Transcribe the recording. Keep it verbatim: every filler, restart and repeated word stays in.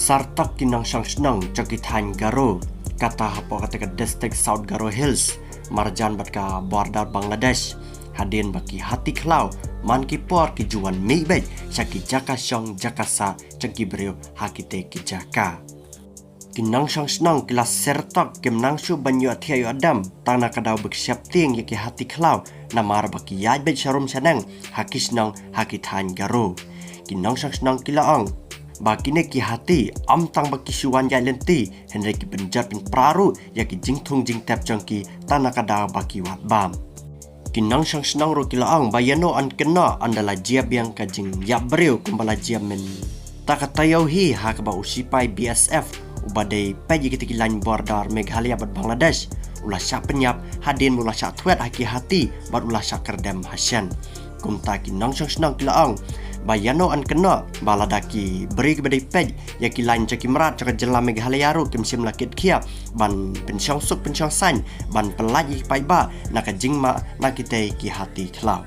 Sartok ki nongshong shnong jong ki thaiñ Garo, kata hapoh kata ka district South Garo Hills, marjan bad ka border Bangladesh, hadien ba ki hati khlaw man ki por ki ju wan mih beit sha ki jaka shong jaka sah jong ki briew ha kite ki jaka. Ki nongshong shnong ki la sartok kim nang shuh ban ïoh thiah ïoh dam tang na ka daw ba ki sheptieng ïa ki hati khlaw, namar ba ki ïaid beit sharum shaneng ha ki shnong ha ki thaiñ Garo. Ki nongshong shnong ki la ong ba kine ki hati ym tang ba ki shu wan ïaid lynti, hynrei ki pynjot pynpra ruh ïa ki jingthung jingtep jong ki tang na ka daw ba ki wad bam. Ki nongshong shnong ruh ki la ong ba ïano yn kynnoh ynda la jia biang ka jingïap briew kumba la jia mynta ka taïew hi, ha kaba u sipai B S F uba dei peit ïa kita ki lain border Meghalaya bad Bangladesh u la shah pynïap hadien ba u la shah thwet ha ki hati bad u la shah kyrdem ha shen. Kumta ki nongshong shnong ki la ong ba ïano yn kynnoh ba lada ki briew kiba dei peit ïa ki lain jong ki mrad jong ka jylla Meghalaya ruh kim shym la kit khia ban pynshong suk pynshong saiñ ban pyllait ïa ki paidbah na ka jingma na kitei ki hati khlaw.